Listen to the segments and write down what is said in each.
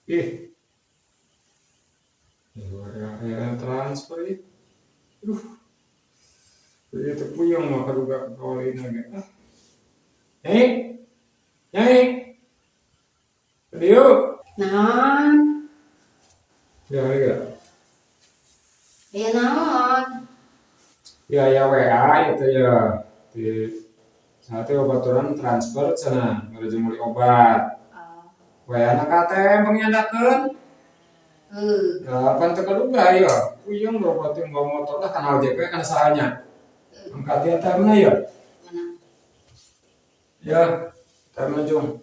Ih. Ya, transfer ih. Aduh. Jadi teu puyeng mah kaduga kawalina ge. Ah. Nyai. Nyai. Dieu. Naon? Ya, ya. Ya naon? Ya, ya WA itu ya. Di saat itu baturan transfer cenah menuju meuli obat. Oh. WA na ka ATM pangnyadakeun. Heuh. Ya, pan teu kaduga ya. Puyeng bawa teh bawa motor lah kana ojek we kana sahanya. Angkat di ATM na ya. Mana? Ya, ATM jung.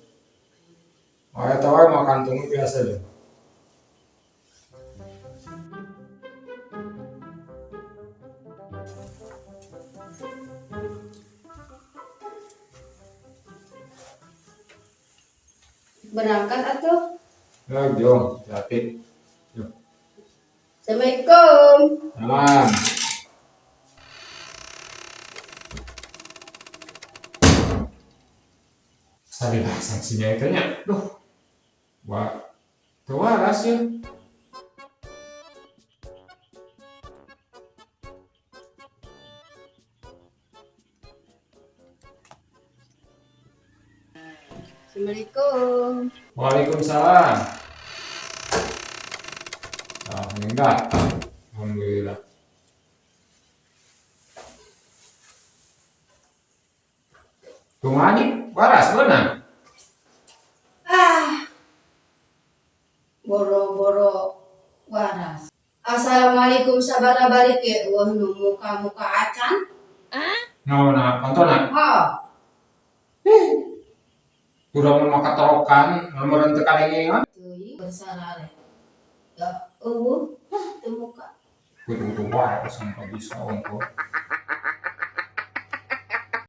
Oh, eta wae mah kantung biasa ya. Berangkat atuh. Ya, jung, hati. Yuk. Assalamualaikum. Salam. Sadilah sanksinya itu nya. Duh. Wah, teu waras ya. Assalamualaikum. Waalaikumsalam. Alhamdulillah. Alhamdulillah. Kumaha nih? Waras beunang. Ah. Boro-boro waras. Assalamualaikum sabara balik ya. Wah, nu muka-muka acan. Naon pantona? Ha. Urang mah katorokan, meureun teu kadengean. Teuing bersarare. Ya, eueuh, teu muka. Kudu wae sampai bisa ongko.